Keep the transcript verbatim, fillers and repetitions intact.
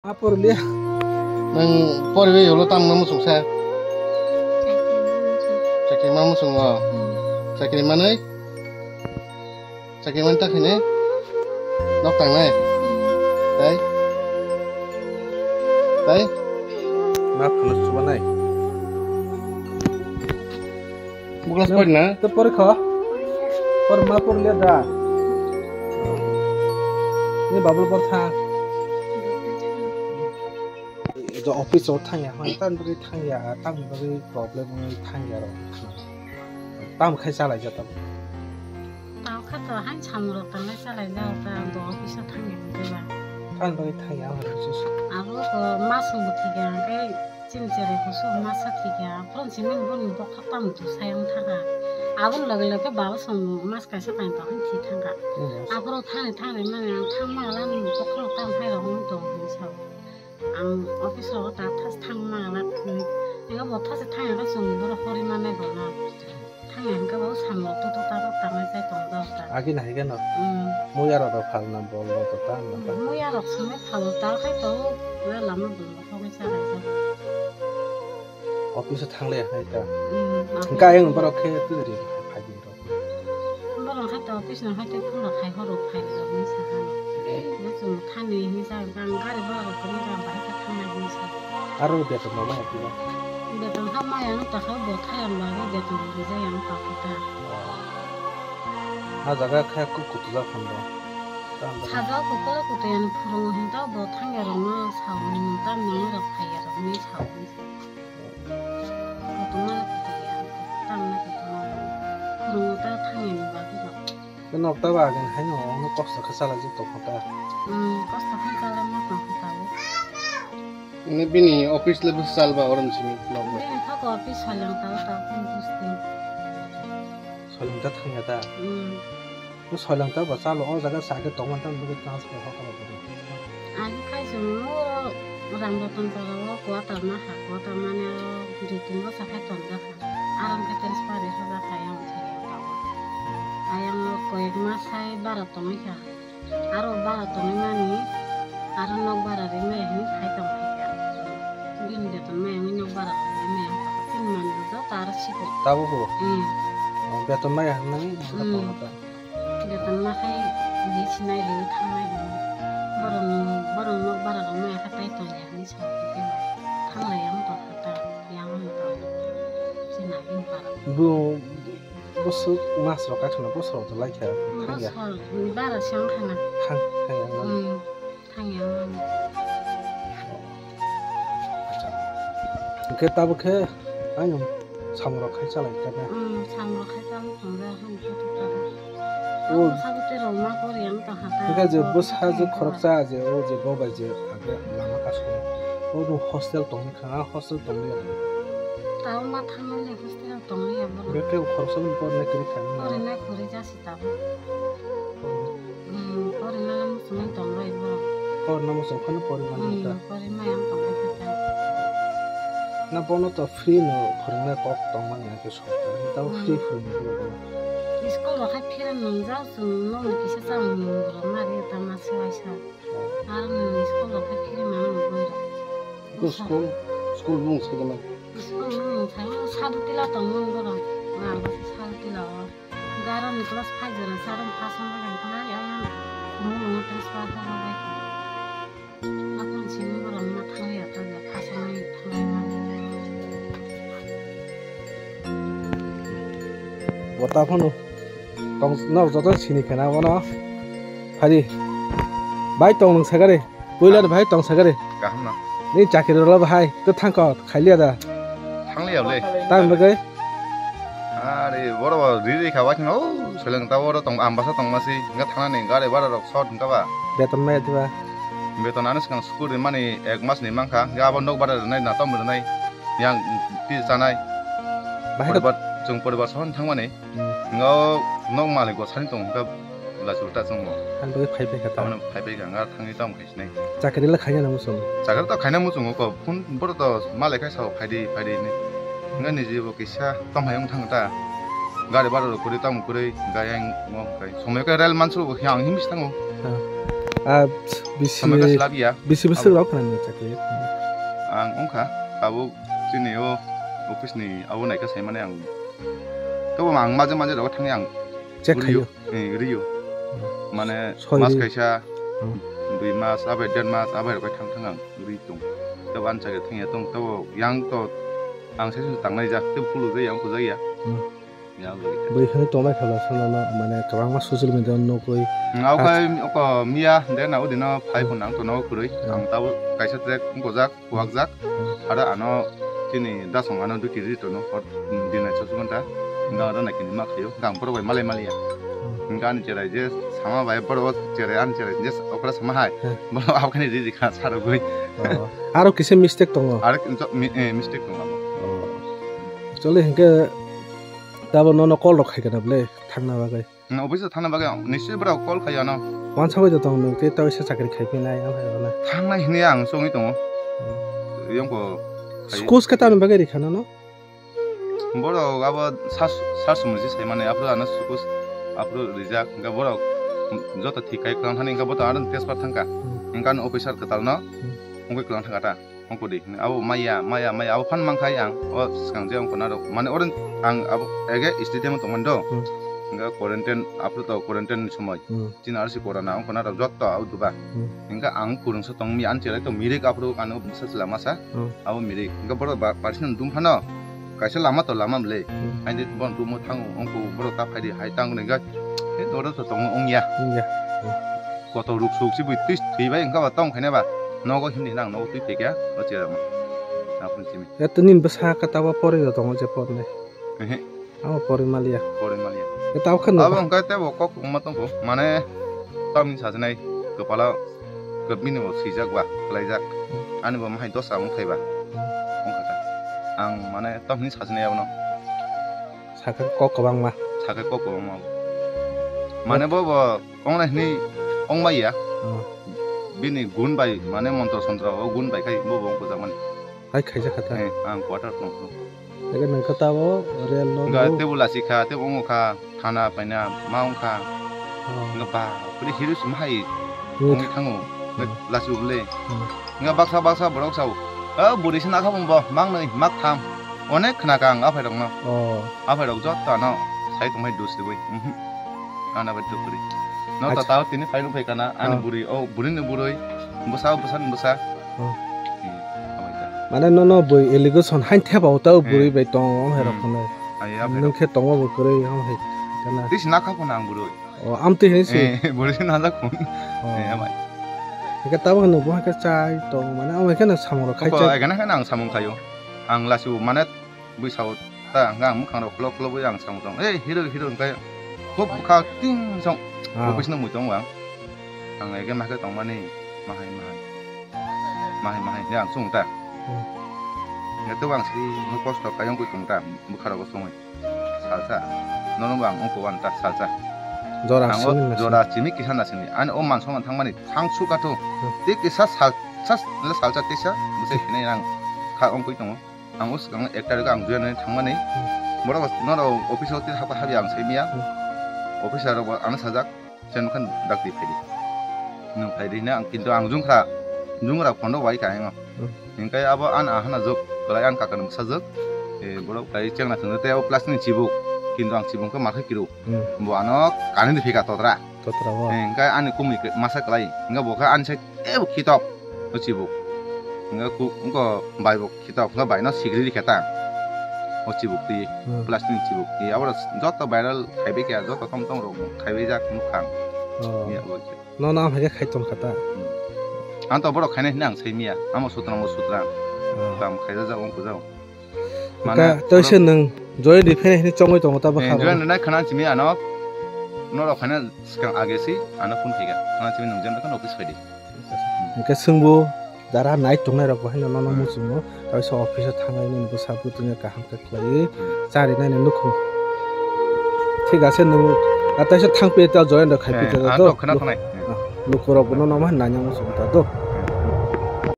Ma porliya. Nwng poriwi ulo tamo muchung sa? Chakri ma muchung o. Hmm. Chakri manwi? Chakri manwi ta khainai? Nok tangnai? Tai? Tai? Ma phano chubanai? Buklas pori na? To pori kho. Por ma por le da. Ni babul por tha. Jo office o thang ya, hoi tan bari thang ya, tam bari problem oi thang ya ro. Tam khai chalai ja tam. Tao kha to han samung rok tangnai chalai ja ta, bo office o thang ya hwnkhe ba. Tan bari thang ya hoi sus. Abo ko ma sung thik ya, hwnkhe Chini cherai kusu masa thikya, phone simi boni bokha tamo tu sayang thangkha. Aboni loge loge baba song mas kaisa kain tong thwi thangkha. Hmm. Aphuru thani thani mani ang thangma lani bokha tamo hai rok wng tong hinwi sao. Ang office rogo ta thas thangma la hinwi. Ego bo thas thangya khe chwng borok hori manai bo na. Thangya hwnkhe bo samung tu tu ta ta tangnai chai tong dok ta. Agi nahai gano. Hmm. Muya rok rok phalna bol rok ta ta na ta. Muya rok songwi phalo ta khai to, ura lama bol. Hogwi chalaijak. Office o thanglaiya hai ta. Hmm, office. Hwnkhe ayang borok khe twi ri phai di rok. Borok hai to office no hai tei phone rok hai horo phai rok hinwi sakha. Bo chwng thani hinwi sa bang gari bora rok kwrwi rang bai khe thangnai hinwi sa. Aro beton rok maya twiba? Beton kha maya wng tongkha bo thayang bagwi beton rok rijak yang tongkha ta. Ah jaga khe kok kutu jak phan bo. Sajao kokolo kotoi ani phurungo hinwi ta bo thangya rokno sao hinwi ta mwnwi rok phaiya rok hinwi sao hinwi sa. Kotorma kotoi ya, tamna kotorma phurungo ta thangya ni bagwi rok. Khe nok ta ba agini haino ono kosto khe chalai jak tong kho ta. Hmm, kosto khe chalai ma tong kho ta bo. Mane bini office le bwsal ba orom simi nok ba. Bini thok office salang ta ta phone posti. Salang ta thangya ta. Hmm. Bo soilong ta bo chalo o jaga sa khe tongmani tamni bagwi transfer hokhe rw. Ani khai chwng oro Ramratan para o quarter ma ha, quarter mane oro dui tin bosa khai tonjak ha. Aram khe transfer ri hojak ha yang thai yang tongo. Ayang o koyek ma sai bara tongwi kha. Aro bara tongwi mani aro nok bara ri maya hinwi khai tong kha. Bini beton maya wngwi nok bara ri maya wngkha. Chini manwi bo joto aro sikok. Tabuk bo? Hmm. O, beton maya hinwi wngkha Hmm. tongkha ta. Beton ma khai ri sinai ri thangnai hwnwi. Borokni, borokni nok bara rok maya khe tai tongya hinwi sa hwnkhe thanglai yang tong kha ta, yang wng tong. Chini agini para. Bo, bwswk mas rok kaisa no bwswk rok to lai kha, thangya. Bwswk ni bara se wng kha na. Thang, thangya wng mani. Hmm, thangya wng mani. Acha. Hwnkhe tabuk khe ayang samung rok khai chalai kha na. Hmm, samung rok khai chalai tongo, hwn khe to tabuk. O. Abo sabotwi rok ma kori ang tong kha ta. Hwnkhe je bwsa je khoroksa je o je bo bai je age lama kasongo. O bo hostel tongwi kha, a hostel tongwi ya. Tao ma thangmani hostel tongwi ya borok. Beke khoroksa bo porna kiri kha na. Porina kori jasi tabuk. Hmm, porina muchungwi tong bai borok. Porna muchung phano pori mano ta. Hmm, pori maya wng tong bai kha ta. Na bono to free no phwrwngnai kok tong mani hwnkhe. Tamo Hmm. free phwrwngwi rw bono. School rok khai phira nwngjak chwng nokni kisa chamung nung rw mari tama swai sa. Aro nwng school rok khai phiri mano bwrwi rok. School, school bung sai gana. School bung sai o sadu tila tong mung borok. Ang bo sadu tila o. Garo ni class five jora sadu phasong bai kha ai ang. Mung transfer kha bai. Aphano simi borok ma thangwi ya ta ja, khasangwi thangwi ma. Bo ta phano tong nok joto sini khena bono. Phadi. Bai tong nung sagare. Puila de bai tong sagare. Kaham no. Ni chakri rwla bahai. To thangko khailiya da. Thangliya le. Tang bagwi. Are, boro bo ri ri kha, waithang, o, soileng ta oro tong, Ambasa tong masi, hingke thangnani gari bara rok short hingka ba. Beton maya diba? Beton ani swkang sukur rimani ek mas ni mankha, hingke abo nok bara rwnai, natom rwnai, yang ti chanai. Bahai Poribar, chwng poribar sohon thangmani, Hmm. hingke o nok malik bo sani tong hingke lachi ulta chwng bo. Ang bagwi phai phai kha ta. Tamoni phai phai kha, hingke thangwi tamo khe. Chakri le khaina nang muchung. Chakri to khaina muchungo ko, phone boro to malai khai sao, phaidi, phaidi hinwi. Hingke niji bo kisa tamo hai wng thang ta. Gari bara rok kwrwi tamo kwrwi, hingke ayang mo hingke. Somoi khe rel mansu bo yang himsi thango. Ha. Ah, bisi, Samaka slap ya. Bisi bisi Abo- rok khna ni chakri. Ang ongkha, abo chini o office ni abo naikha sai mane ang. Tobo ang maje maje rok thangni ang Check rio. Khayo. Eh, rio. Hmm. Mane Soi mas ri. Kaisa, Hmm. Dui mas, abai der mas, abai rok thang thang ang ri tong. Tobo ang chakri thangya tong, tobo yang to ang sai su tangnai jak, tobo pulu jak yang pujak ya. Hmm. Ya, lagi. Bai khani tongnai khala sano no, mane kwbangma social media o nugwi. Hmm, abo Kas- khai oko miya, de na udi no phai Hmm. phone ang tono kwrwi. Hmm. Ang tabo kaisa track bojak, kuwak jak. Hmm. Ada ano chini dasong ano duty ri tono, hor, hmm, dinai chosmanta. Hmm. Nga ada nakini ma khayo, gang borok bai malai maliya. Hmm. Nga ani cherai je sama bai borok cherai ani cherai je okra sama hai. Hmm. Borok abo khani ri ri kha sarogwi. Oh. Aro kisa mistake tongo. Aro kinto mi-, eh, mistake tongo abo. Oh. Chole hinkhe Tabo nono call rok khai kana ble thangna bagwi? Hmm, office o thangna bagwi ang nischoi borok call khai ano. Wansa bai da tong nung tei tawisa chakri khai phinai ang hai rokno. Thangnai hwnwi ang chongwi tongo. Hmm. Yongko khai. Schools khe tamni bagwi rikha nono? Borok abo sar, sar sumui se sai mani aphuru ano schools aphuru rijak hwnkhe borok joto thik khai kwlang thani hwnkhe bo to ano test pass thangkha. Hmm. Hwnkhe ano officer kwtal no Hmm. wngwi kwlang thangkha ta. Ongkodi, abo maya, maya, maya, abo phan mankhai ang, o swkang je ongkona rok, mane oro ang abo ege stadium tongmani do, Hmm. hingke quarantine, aphuru to quarantine ni somoi, Hmm. chini R C corona ongkona rok jotto abo duba, Hmm. hingke ang kurungsa tongmi, ani cherai to mirik aphuru ano bwsa chwla masa, Hmm. abo mirik, hingke borok ba, barsi no dum phano, kaisa lama to lama bwle, Hmm. haini borok dumo thango, ongko borok ta phaidi hai tango hingke, he oro to tongo ongya. Ongya. Hmm. Kotor ruk suk si bui twi thwi bai wngkha ba tong khaina ba nogo himni nang nogo twi thwi kha o cherang aphun simi. Ya to nin bwsa ka tawa pori da tongo je porne. Ehe. Amo pori malia. Pori malia. Ya tawa khan abo ba. Wngkha tebo kok wngma tongkho mane tamni sajinai kwpala kwbini bo swijak ba khlaijak ani bo mahai dosa wngthai ba wngkha ta ang mane tamni sajinai abono. Sakha kok kwbangma. Sakha kok kwbangma. Mane bo bo ongna hini ongma ya. Hmm. Bini gun bai mane montro sontro o gun bai khai bo bo ongkujak mani. Hai khaijak kha ta. Eh, ang quarter tong tong. Ege nang kha tabo rel no. Ga tebo lasi kha, tebo ongo kha, thana paina ma ong kha. Oh. Ga ba, kuri hiru sum hai. Yes. Ongi thango. Hmm. Lasi uble. Hmm. Nga baksa baksa borok sao. O buri se nakha bumbo, mang nui, mak tham. Onek khna ka ang aphai rokno. Oh. Aphai rok jotto ano sai tongmai dus riwi. Mhm. Ana bai duk ri. No to Acha. Tao tini phai rok phai kana, ani Oh. Buri, o buri ni burui. Bwsa, bwsa ni bwsa. Oh. Hmm. Amai ta. Mane no no bui allegation hain theba o tao Eh. Buri bai tong, o hai rok Hmm. Khone. Ai, aphai rok. Nung khe tongma bo kwrwi, o hai kana. Tisi nakha phone ang burui. Oh, amtwi hinwi se? Eh, buri se najak phone. Oh. Eh, amai. Hingke tabuk hinwi bo hingke chai tong mane, omo hingke no samung rok khai chai. Eko, ekana hingke ang samung khaio. Ang lasi bo mane bui sao ta, hingke ang mukhang rok khulok khulok bai ang samung tong. Eh, hero, hero hingke khub bwkha ting song. Ah. Office no mui tongo ang. Ang ege ma khe tong mani, mahai, mahai. Mahai, mahai hingke ang sung ta. Hmm. Hingke tebo ang sri no kosto kayong koi tong ta, bwkha rok songwi. Salsa. Nono bo ang ongko uan ta salsa. Jora ang o sini na jora sini. Chimi kisa na sini. Ani o manso man thangmani thang su katho. Hmm. Te kisa sal-, sas-, le salsa tisa bwsai sinai rang kha ongkoi tongo. Ang o swkang ek tarikh ang juya nani thangmani. Hmm. Borok nono office o te hapa habi ang saimia. Hmm. Officer rok bo ano sajak. Chen khan dakti phaidi. Nwng phaidi hwnwi ang, kintu ang jungkha, jungra kondo bai ka ang. Hmm. Hingkai abo an ahana jok, kwlai an kakani bwsajwk. Eh, borok kai chengna thwngwi tei abo plastic ni chibuk. Kintu ang chibuk khe ma khe kiru. Hmm. Bo ano kanwi phika totra. Totra bo. Eh, hingkai ani kumui khe masa kwlai. Hingka bo khe ani sai tebo khitok. O chibuk. Hingka ku, wngko bai bo khitok, hingka bai no sikri rikha ta. O chibuk twi, Hmm. Plastic ni chibuk twi. Abo joto viral khaibai khe, joto tom tom rok khaibai jak nukha ang. Oh. Ya, bo khe. No, no, am hai khe khai tong kha ta. Hmm. Ang to borok khainai hwnwi ang sai miya. Amo sutrang, bo sutrang. Oh. Tam khaijak jak, wng kujak. Hingka mane to se borok nwng join ri phai hwnwi chongwi tongo ta bwkha. Eh, join rwnai khana chimi ano. Norok khaina swkang age si ano phone khaika. Khana chimi nwng jemda khe office phaidi. Hingke swngbo jara nai tongnai rok bo haino nono Hmm. muchungo, kaisa office o thangwi nini bwsa bwtwino kaham khe khlaiwi Hmm. chari nani nukhung. Thik ase nwng ataisa thangpi ta join rok khaipi Eh, ta ah, do. Tok khna thangnai. Ah, lukurok bono nomo hai nanya muchungo ta do.